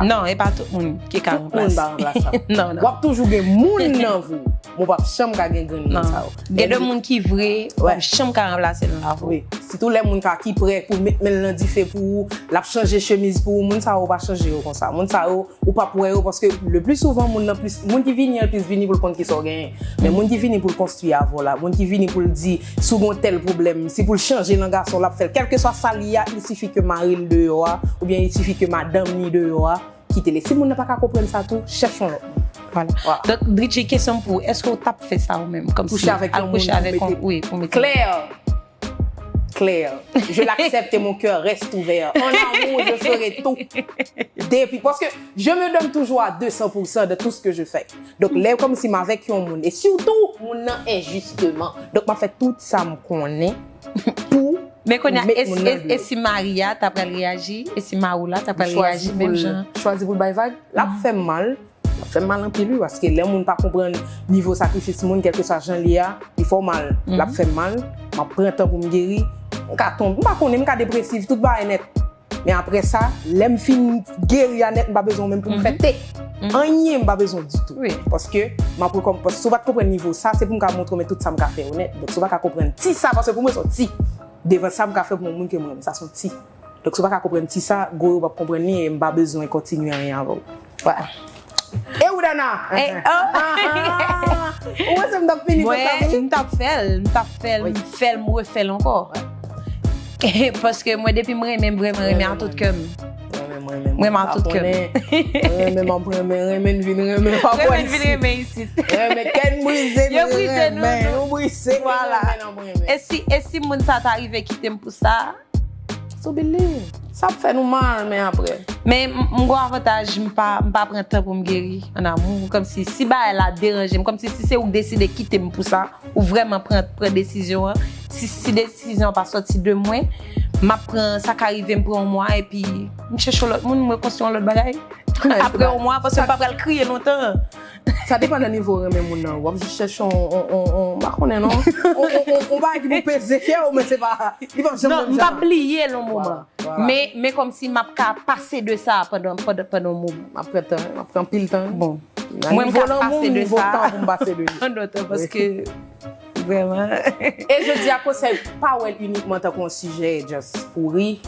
Non, e pa tout moun ki ka ranplase. Tout moun pa ranplasab. Non, non. W ap toujou gen moun nan vi w, men w p ap janm ka gen grenn moun sa yo. Gen de moun ki vre, w p ap janm ka ranplase nan lavi w. Wi. Sitou lè moun sa ki prè pou met men l nan dife pou ou, l ap chanje chemiz pou ou, moun sa yo w pa chanje yo konsa. Moun sa yo, ou p ap wè yo, paske le pli souvan, moun nan plis, moun ki vini an, l plis vini pou l konn kisa w genyen. Men moun ki vini pou l konstwi avè w la, moun ki vini pou l di, si w gen yon tèl pwoblèm, si pou l chanje nan gason, l ap fè l. Kèlkeswa sa l ye a, il sifi ke mari l deyò a, oubyen il sifi ke madanm ni deyò a, kite l. E si moun nan pa ka konprann sa tou, chèche yon lòt moun. Vwala. Donk, Dridji, kesyon m pou ou, èske w t ap fè sa ou menm? Kòmsi al kouche avèk yon, wi, pou mete klè. Claire, je l'accepte et mon cœur reste ouvert. En amour, je ferai tout. Depuis, parce que je me donne toujours à deux cents pour cent de tout ce que je fais. Donk, lè kòmsi m avèk yon moun, e sitou moun nan enjisteman. Donk, m ap fè tout sa m konnen pou. Men kounye a, e si mari a ta pral reyaji? E si mari w la ta pral reyaji menm jan? Chwazi pou l bay vag, l ap fè m mal. L ap fè m mal anpil, wi, paske lè moun pa konprann nivo sakrifis moun, kèlkeswa jan l ye a, li fè w mal. L ap fè m mal, m ap pran tan pou m geri. M ka tonbe, m pa konnen, m ka depresiv, tout bagay nèt. Men apre sa, lè m fin geri a nèt, m pa bezwen w menm pou m fè te. Anyen, m pa bezwen w ditou. Wi. Paske, m ap rekonm-, paske si w pa t konprann nivo sa, se pou m ka montre w, men tout sa m ka fè yo nèt. Donk, si w pa ka konprann ti sa, paske pou mwen, se yon ti. Devan sa m ka fè pou yon moun ke m renmen, sa se yon ti. Donk, si w pa ka konprann ti sa, gwo yo p ap konprann li, e m pa bezwen kontinye anyen avè w. Vwala. E ou, Dana? Eh, oh. Ou panse m t ap fini konsa, wi? Mwen, m t ap fè l, m t ap fè l, m fè l, m refè l ankò. Paske mwen, depi m renmen, m vrèman renmen a tout kè m. Renmen, renmen, renmen. Renmen a tout kè m. Renmen, m ap renmen, renmen, vin renmen. Renmen, vin renmen isit. Renmen, kè n brize, nou brize, nou brize. Vwala. E si, e si moun sa ta rive kite m pou sa? So believe. Sa ap fè nou mal, men apre. Men m, m gon avantaj, m pa, m pa pran tan pou m geri an amou. Kòmsi, si bagay la deranje m, kòmsi si se ou k deside kite m pou sa, ou vrèman pran, pran desizyon an, si, si desizyon an pa sòti de mwen, m ap pran, sa ka rive m pran yon mwa, epi m chèche yon lòt moun, m rekonstwi yon lòt bagay. Apre yon mwa, paske m pa pral kriye lontan. Sa depann nan nivo renmen moun nan. W ap jis chèche yon, yon, yon, yon, m pa konnen non. Yon, yon, yon, yon bagay ki pou peze kè w, men se pa, li p ap janm menm jan. Non, m p ap bliye l yon moman. Vwala, vwala. Men, men kòmsi m ap ka pase de sa pandan, pandan, pandan yon moman. M ap pran tan, m ap pran anpil tan. Bon. Mwen, m ka pase de sa pandan yon tan, paske vrèman. E jodi a, konsèy pa wè l inikman tankou yon sijè just pou ri.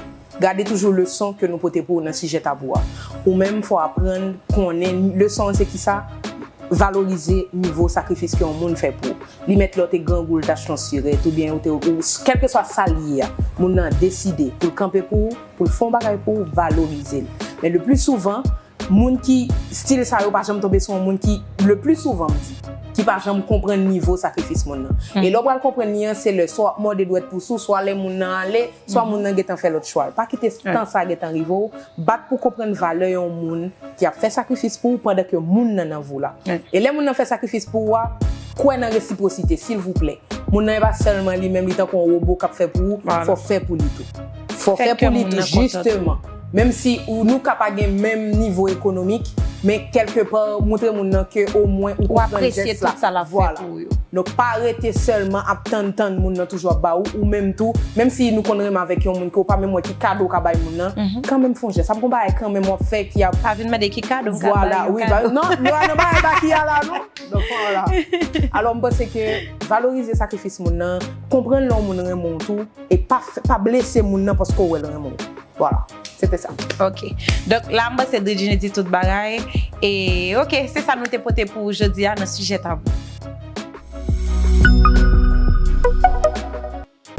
Gade toujou leson ke nou pote pou ou nan sijè tabou a. Ou menm, fò w aprann konnen leson an se kisa, valorize nivo sakrifis ke yon moun fè pou ou. Li mèt lè w te grangou, l t achte yon sirèt, oubyen ou te, ou, kèlkeswa sa l ye a, moun nan deside pou l kanpe pou ou, pou l fè yon bagay pou ou, valorize l. Men le pli souvan, moun ki stil sa yo pa janm tonbe sou yon moun ki, le pli souvan m di, ki pa janm konprann nivo sakrifis moun nan. E lè w pral konprann li an, se lè swa w ap mòde dwèt pou sou, swa lè moun nan ale, swa moun nan gentan fè lòt chwa l. Pa kite tan sa gentan rive w, bat pou konprann valè yon moun ki ap fè sakrifis pou ou pandan ke moun nan nan vi w la. E lè moun nan fè sakrifis pou ou a, kwè nan resipwosite, silvouplè. Moun nan e pa sèlman li menm, li tankou yon wobo k ap fè pou ou, fò w fè pou li tou. Fò w fè pou li tou, jisteman. Menm si ou, nou ka pa gen menm nivo ekonomik, men kèlkepa, montre moun nan ke omwen ou konprann jès la. Ou apresye tout sa l ap fè pou ou yo. Donk, pa rete sèlman ap tann, tann moun nan toujou ap ba ou, ou menm tou, menm si nou konn renmen avèk yon moun ke w pa menm wè ki kado w ka bay moun nan, kanmenm fè yon jès. Ap gon bagay kanmenm w ap fè ki ap. Pa vin mande ki kado m ka ba yo, wi, kado. Non, nou pa nan bagay ba ki a la, non. Donk, vwala. Alò, m panse ke valorize sakrifis moun nan, konprann lè yon moun renmen w tou, e pa fè, pa blese moun nan paske w wè l renmen w. Vwala, se te sa. Ok. Donk, la, m panse Dridjine di tout bagay. E, ok, se sa nou te pote pou ou jodi a nan Sijè Tabou.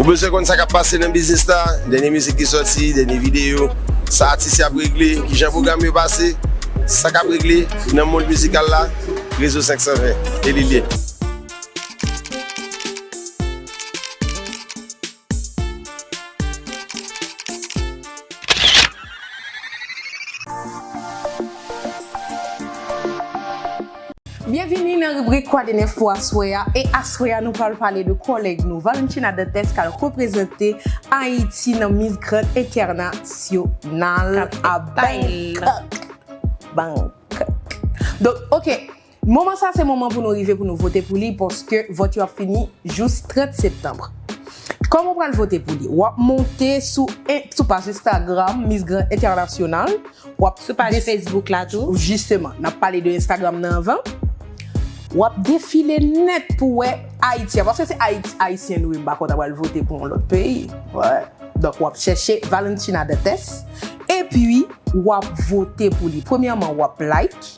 Ou bezwen konn sa k ap pase nan biznis la, dènye mizik ki sòti, dènye videyo, sa atis yo ap regle, kijan pwogram yo pase, sa k ap regle nan mond mizikal la, Rezo senk san ven, e li lye. Byenvini nan ribrik Kwa de nèf pou aswè a. E aswè a, nou pral pale de kòlèg nou, Valentina Dantès, k al reprezante Ayiti nan Miss Grand International a Bangkok. Bangkok. Donk, ok, moman sa se moman pou nou rive pou nou vote pou li, paske vòt yo ap fini jous trant septanm. Kòman w pral vote pou li? W ap monte sou, sou paj Instagram Miss Grand International. W ap Sou paj Facebook la tou. Jisteman, n ap pale de Instagram nan anvan. W ap defile nèt pou wè Ayiti a. Paske se Ayiti, Ayisyen nou ye, m pa kwè w ta pral vote pou yon lòt peyi. Donk, w ap chèche Valentina Dantes. Epi, w ap vote pou li. Premyèman, w ap like.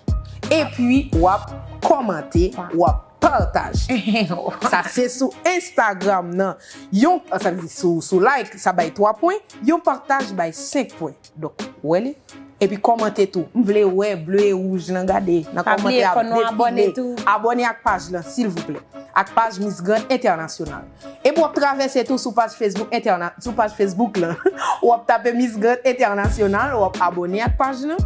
Epi, w ap kòmante. W ap pataje. Sa se sou Instagram nan. Yon, sa vle di sou, sou like, sa bay twa pwen. Yon pataj bay senk pwen. Donk, w wè li? Epi kòmante tou. M vle wè ble e wouj lan, gade. Nan kòmantè a, defile. Abòne ak paj lan, silvouplè. Ak paj Miss Grand International. Epi w ap travèse tou sou paj Facebook entèna, sou paj Facebook lan. W ap tape Miss Grand International, w ap abòne ak paj lan.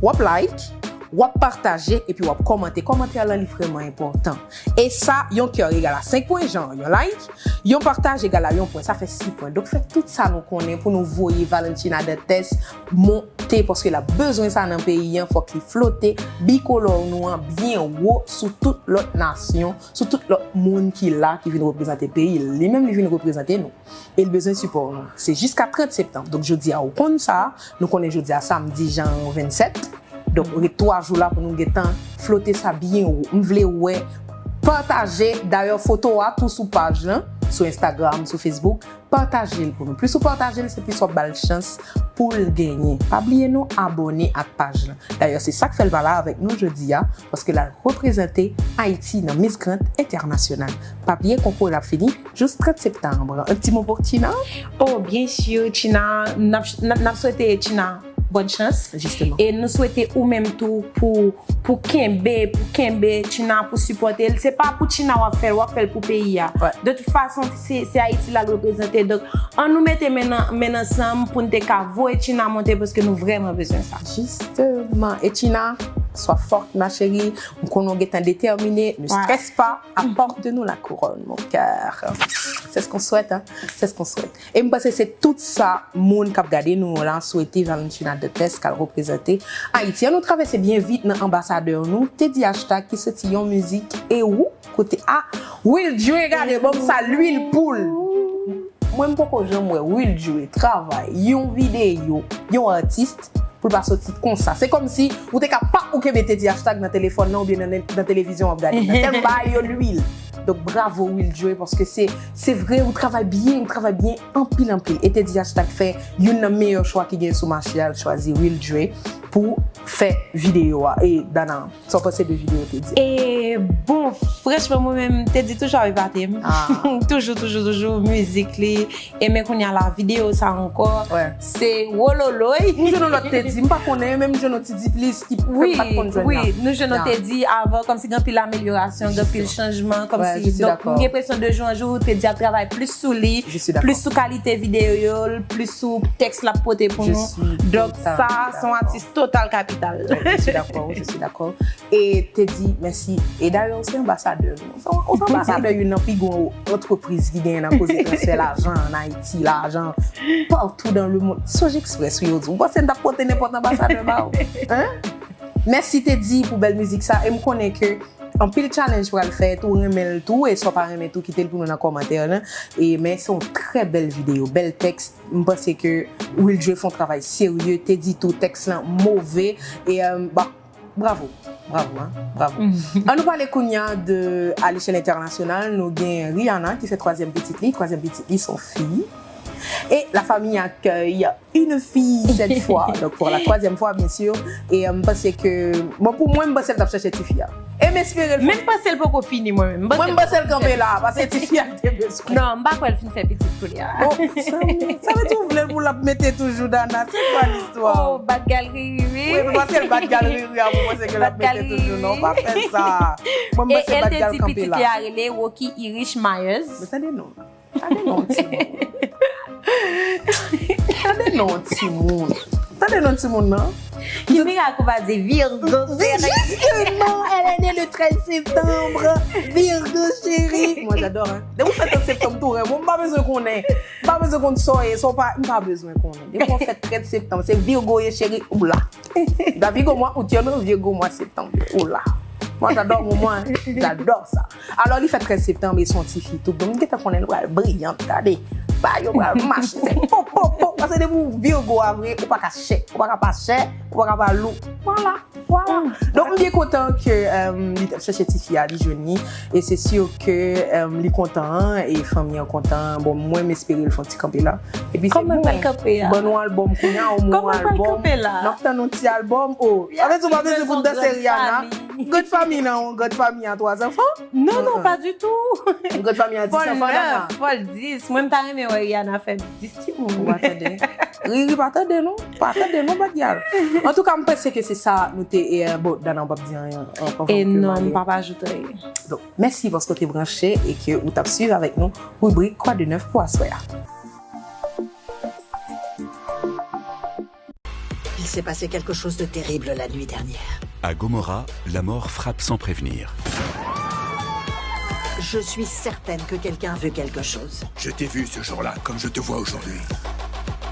W ap like, w ap pataje, epi w ap kòmante. Kòmantè lan li vrèman enpòtan. E sa, yon kè egal a senk pwen, jan yon like, yon pataj egal a yon pwen, sa fè sis pwen. Donk fè tout sa nou konnen pou nou voye Valentina Dantes monte, paske l ap bezwen sa nan peyi an, fòk li flote bikolò nou an byen wo sou tout lòt nasyon, sou tout lòt moun ki la, ki vin reprezante peyi l. Li menm, li vin reprezante nou. E l bezwen sipò nou. Se jiska trant septanm. Donk, jodi a, ou konn sa, nou konnen jodi a, samdi, jan vennsèt. Donk, ret twa jou la pou nou gentan flote sa byen wo. M vle wè, pataje, dayè, foto a tou sou paj lan, sou Instagram, sou Facebook. Pataje l pou nou. Plis ou pataje l, se plis w ap ba l chans pou l genyen. Pa bliye nou abòne ak paj lan. Dayè, se sa k fè l pa la avèk nou jodi a, paske l al reprezante Ayiti nan Miss Grand International. Pa bliye konkou l ap fini jous trant septanm. Yon ti mo pou Tina? Oh, byen si, Tina, n ap, n ap, n ap swete Tina bòn chans. Jisteman. E nou swete ou menm tou pou, pou kenbe, pou kenbe Tina, pou sipòte l. Se pa pou Tina w ap fè l, w ap fè l pou peyi a. De tout fason, se, se Ayiti l al reprezante. Donk, ann nou mete men nan, men ansanm pou n te ka voye Tina monte, paske nou vrèman bezwen sa. Jisteman. E Tina, sois forte, ma chérie. M konnen w gentan detèmine. Ne stresse pas. Apporte-nous la couronne, mon cœur. C'est ce qu'on souhaite, hein? C'est ce qu'on souhaite. E m panse se tout sa moun k ap gade nou yo la swete Valentina Dantes k al reprezante Ayiti. Ann nou travèse byen vit nan anbasadè nou, Teddy Hashtag ki soti yon mizik e ou kote a Will Dre, gade, ban m sa lwil poul. Mwen m poko janm wè Will Dre travay yon videyo, yon atis pou l pa soti konsa. Se kòmsi ou te ka pa ou kenbe Teddy Hashtag nan telefòn nan oubyen nan, nan televizyon w ap gade. Nan tèlman bagay yo lwil. Donk, bravo Will Dre, paske se, se vre, ou travay byen, ou travay byen anpil, anpil. E Teddy Hashtag fè youn nan meyè chwa ki gen sou mache a, l chwazi Will Dre pou fè videyo a. E Dana, sa w panse de videyo Teddy? E bon, franchman, mwen menm, Teddy toujou ap epate m. Toujou, toujou, toujou, mizik li. E men kounye a la, videyo sa ankò, se wololoy. M jwenn yon lòt Teddy, m pa konnen, men m jwenn yon Teddy plis ki fè m pa t konn jwenn la. Wi, nou jwenn yon Teddy avan, kòmsi gen anpil amelyorasyon, gen anpil chanjman, kòmsi, donk, m gen enpresyon de jou an jou, Teddy ap travay plis sou li, plis sou kalite videyo yo, plis sou tèks l ap pote pou nou. Donk, sa, se yon atis total kapital. Je suis d'accord, je suis d'accord. E Teddy, mèsi. E dayè, ou se anbasadè nou. Ou se anbasadè youn nan pi gwo antrepriz ki genyen nan koze transfè lajan ann Ayiti, lajan patou dans le monde. Sonje Express, wi, yo di. Ou panse n t ap pote nenpòt anbasadè ba ou? Hein? Mèsi, Teddy, pou bèl mizik sa. E m konnen ke anpil challenge pral fèt, ou renmen l tou, e si w pa renmen tou, kite l pou nou nan kòmantè lan. E, men se yon trè bèl videyo, bèl tèks. M panse ke Will Dre fè yon travay serye, Teddy tou, tèks lan move. E, euh, ba, Bravo, bravo, hein, bravo. Ann nou pale kounye a de, à l'échelle internationale, nou gen Rihanna ki fè twazyèm pitit li, twazyèm pitit li se yon fi. Et la famille accueille une fille cette fois, donc pour la troisième fois, bien sûr. E, euh, m panse ke, bon, pou mwen, m panse l t ap chèche tifi a. E m espere l. Men m panse l poko fini, mwen menm. Mwen, m panse l kanpe la, paske tifi a te bezwen. Non, m pa kwè l fin fè pitit kounye a. Bon, sa, sa vle di ou vle l pou l ap mete toujou Dana, se kwa listwa? Oh, bat gal riri, wi. Wi, men paske l bat gal riri a, mwen panse ke l ap mete toujou, non, pa fè sa. Mwen, m panse bat gal kanpe la. E, e l te di pitit li a rele Rocky Irish Myers. Men tande non. Tande non, timoun. Tande non, timoun. Tande non, timoun, non? Ki mirak ou pa di Virgo, chérie? Justement, elle est née le treize septembre. Virgo, chérie. Moi, j'adore, hein. Depi w fèt an septanm, tou renmen. M pa bezwen konnen. M pa bezwen konn sa w ye, sa w pa, m pa bezwen konnen. Depi w fèt trèz septanm, se Virgo ye, cheri, ou la. Da Virgo mwa out, non, Virgo mwa septanm, ou la. Moi, j'adore, moi, moi, j'adore ça. Alò, li fèt trèz septanm, e se yon ti fi tou. Donk, m gentan konnen l pral briyant, gade. Ba yo pral mache, se po, po, po. Paske depi w Virgo a vre, ou pa ka chè, ou pa ka pa chè, ou pa ka pa lou. Vwala, vwala. Donk, m byen kontan ke, euh, li t ap chèche ti fi a, li jwenn li. E se si ke, euh, li kontan, e fanmi an kontan. Bon, mwen, m espere l fè yon ti kanpe la. Epi se nou. Kòman l pral kanpe a? Ban nou albòm kounye a, ou ban nou albòm. Kòman l pral kanpe la? N ap tann yon ti albòm, o. Sa vle di ou pa bezwen pou n danse Rihanna. Grann fanmi nan, yon grann fanmi a twa zanfan? Non, non, pa ditou. Yon grann fanmi a dis zanfan, Dana. Fò l nèf, fò l dis. Mwen, m ta renmen wè Rihanna fè dis timoun. Ou pa tande. Riri pa tande, non. Pa tande, non, bad gyal. Antouka, m panse ke se sa nou te, e, bon, Dana, ou p ap di anyen, an, anvan ke m ale. E non, m p ap ajoute anyen. Donk, mèsi paske w te branche e ke ou t ap swiv avèk nou ribrik Quoi de neuf pou aswè a. Il s'est passé quelque chose de terrible la nuit dernière. À Gomorrah, la mort frappe sans prévenir. Je suis certaine que quelqu'un a vu quelque chose. Je t'ai vu ce jour-là, comme je te vois aujourd'hui.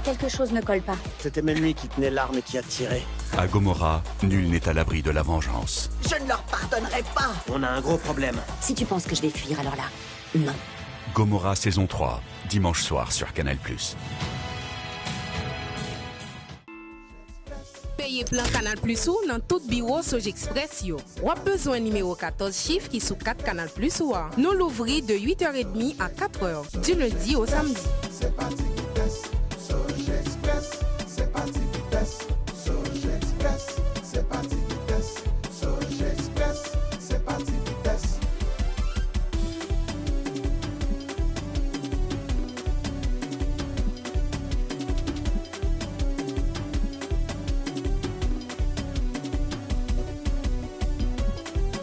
Quelque chose ne colle pas. C'était même lui qui tenait l'arme et qui a tiré. À Gomorrah, nul n'est à l'abri de la vengeance. Je ne leur pardonnerai pas. On a un gros problème. Si tu penses que je vais fuir, alors là, non. Gomorrah saison trois, dimanche soir sur Canal+. Peye plan Canal Plus ou nan tout biwo Sogexpress yo. W ap bezwen nimewo katòz chif ki sou kat Canal Plus ou a. Nou louvri de uit è edmi a kat è, di lendi o samdi. Se pa ti vitès, Sogexpress, se pa ti vitès, Sogexpress, se pa ti vitès, Sogexpress, se pa ti vitès.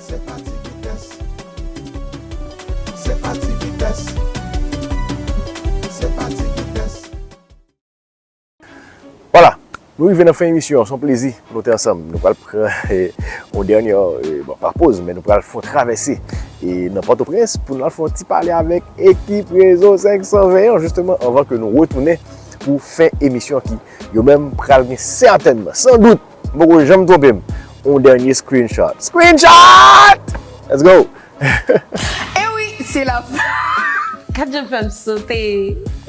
Se pa ti vitès. Se pa ti vitès. Se pa ti vitès. Vwala, nou rive nan fen emisyon an. Se yon plezi pou nou te ansanm. Nou pral pran eh, yon dènye, eh, bon, pa poz, men nou pral fè yon travèse eh, nan Pòtoprens pou n al fè yon ti pale avèk ekip Rezo senk san ven an, jisteman, anvan ke nou retounen pou fen emisyon an ki, yo menm, pral gen sètènman, san dout, m poko janm twonpe m, yon dènye screenshot. Screenshot! Let's go! E wi, se la fen. Gad jan fè m sote.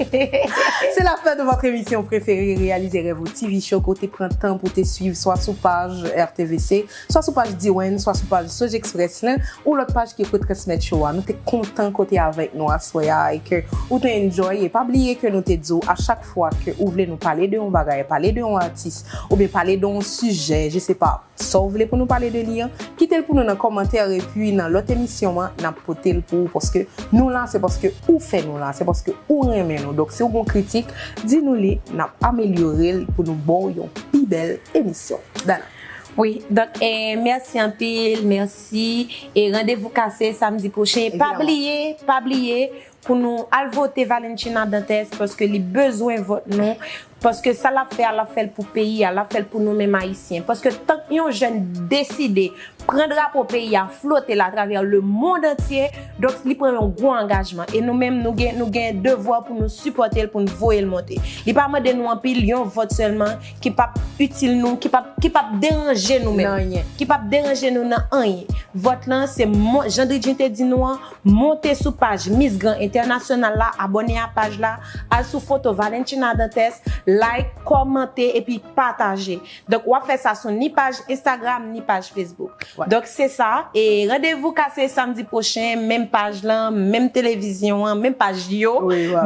C'est la fin de votre émission préférée, Réalisez Rêves ou T V Show, ke w te pran tan pou te swiv, swa sou paj R T V C, swa sou paj Diwen, swa sou paj Sogexpress lan, ou lòt paj ki retransmèt show a. Nou te kontan ke w te avèk nou aswè a e ke ou te enjoy. E pa bliye ke nou te di w a chak fwa ke ou vle nou pale de yon bagay, pale de yon atis, oubyen pale de yon sijè, je sais pas, sa w vle pou nou pale de li an, kite l pou nou nan kòmantè epi nan lòt emisyon an, n ap pote l pou ou, paske nou la, se paske ou fè nou la, se paske ou renmen nou. Donk, si w gen yon kritik, di nou li, n ap amelyore l pou nou ba w yon pi bèl emisyon. Dana. Wi, donk, eh, mèsi anpil, mèsi. E randevou kase samdi pwochen. Pa bliye, pa bliye, pou nou al vote Valentina Dantes, paske li bezwen vòt nou, paske sa l ap fè a, l ap fè l pou peyi a, l ap fè l pou nou menm Ayisyen. Paske tank yon jèn deside pran drapo peyi a, flote l atravè lemonn antye, donk li pran yon gwo angajman. E nou menm, nou gen, nou gen devwa pou nou sipòte l, pou nou voye l monte. Li pa mande nou anpil, yon vòt sèlman, ki p ap itil nou, ki p ap, ki p ap deranje nou menm. Nan anyen. Ki p ap deranje nou nan anyen. Vòt lan, se mon, jan Dridjin te di nou an, monte sou paj Miss Grand International la, abòne a paj la, al sou foto Valentina Dantes, like, kòmante epi pataje. Donk, w ap fè sa sou ni paj Instagram, ni paj Facebook. Donk, se sa. E randevou kase samdi pwochen, menm paj lan, menm televizyon an, menm paj yo,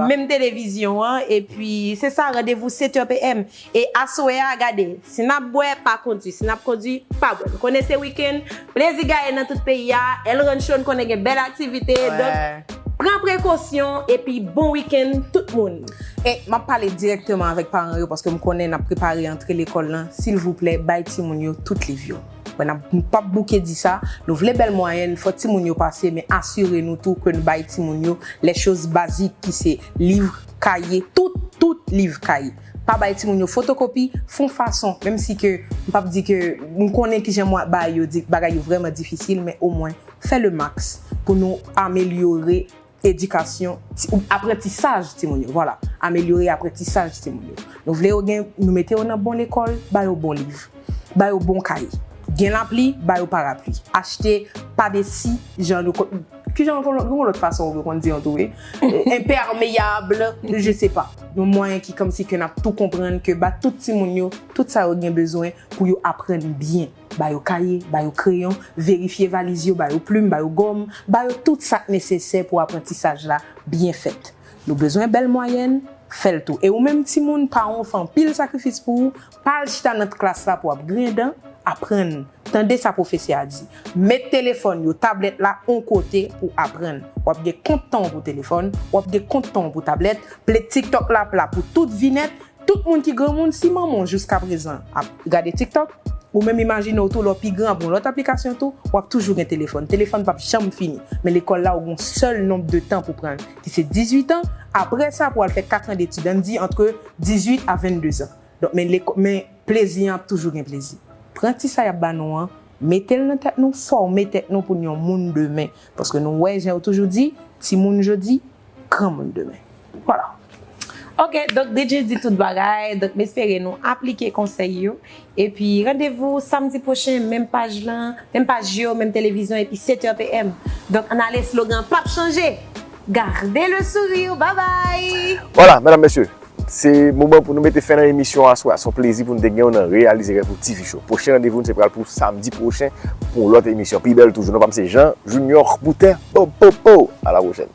menm televizyon an. Epi, se sa, randevou sèt è P M. E aswè a, gade, si n ap bwè, pa kondwi. Si n ap kondwi, pa bwè. Nou konnen se wikenn, plezi gaye nan tout peyi a. L Rancho, n konnen gen bèl aktivite. Donk, pran prekosyon epi bon wikenn tout moun. E m ap pale dirèkteman avèk paran yo, paske m konnen n ap prepare antre lekòl lan. Silvouplè, bay timoun yo tout liv yo. Bon, n ap, n p ap bouke di sa. Nou vle bèl mwayèn, fò timoun yo pase, men asire nou tou ke nou bay timoun yo les choses basiques ki se liv, kaye, tout, tout liv, kaye. Pa bay timoun yo fotokopi, fè yon fason, menm si ke m p ap di ke m konnen kijan mwen bay yo di, bagay yo vrèman difisil, men omwen fè le max pou nou amelyore edikasyon, ti, ou, aprantisaj timoun yo, vwala, amelyore aprantisaj timoun yo. Nou vle yo gen, nou mete yo nan bon lekòl, ba yo bon liv, ba yo bon kaye. Gen lapli, ba yo parapli. Achte pa de si, jan nou kon- ki jan nou kon- nou lòt fason ou konn di an tou wi. Enpèmeyab, je sais pas. Yon mwayen ki kòmsi ke n ap tou konprann ke ba tout timoun yo tout sa yo gen bezwen pou yo aprann byen. Ba yo kaye, ba yo kreyon, verifye valiz yo, ba yo plim, ba yo gòm, ba yo tout sa k nesesè pou aprantisaj la byen fèt. Nou bezwen bèl mwayèn, fè l tou. E ou menm timoun, paran w fè anpil sakrifis pou ou, pa al chita nan klas la pou w ap griyen dan, aprann. Tande sa pwofesè a di. Met telefòn yo, tablèt la on kote pou aprann. W ap gen kont tan w pou telefòn, w ap gen kont tan w pou tablèt, play TikTok la pla pou tout vi nèt. Tout moun ki granmoun, si manman w jiskaprezan ap gade TikTok, ou menm imajine w tou lè w pi gran ap yon lòt aplikasyon tou, w ap toujou gen telefòn. Telefòn p ap janm fini. Men lekòl la, ou gen yon sèl nonb de tan pou pran l, ki se dizuit an. Apre sa, pou w al fè kat an detid, ann di antre dizuit a venndezan. Donk, men, leko- men plezi an ap toujou gen plezi. Pran ti sa y ap ba nou an, mete l nan tèt nou, fòme tèt nou pou n yon moun demen. Paske nou wè, jan yo toujou di, timoun jodi, granmoun demen. Vwala. Ok, donk D J di tout bagay, donk m espere nou aplike konsèy yo. Epi randevou samdi pwochen, menm paj lan, menm paj yo, menm televizyon, epi sèt è P M. Donk ann ale, slogan p ap chanje. Garde le sourire, bye bye! Vwala, medam, mesye, se moman pou nou mete fen nan emisyon aswè a. Se yon plezi pou nou te gen w nan Reyalize Rèv Ou T V Show. Pwochen randevou n se pral pou samdi pwochen pou yon lòt emisyon. Pi bèl toujou. Non pa m se Jean Junior Boutin. Po, po, po! A la pwochèn.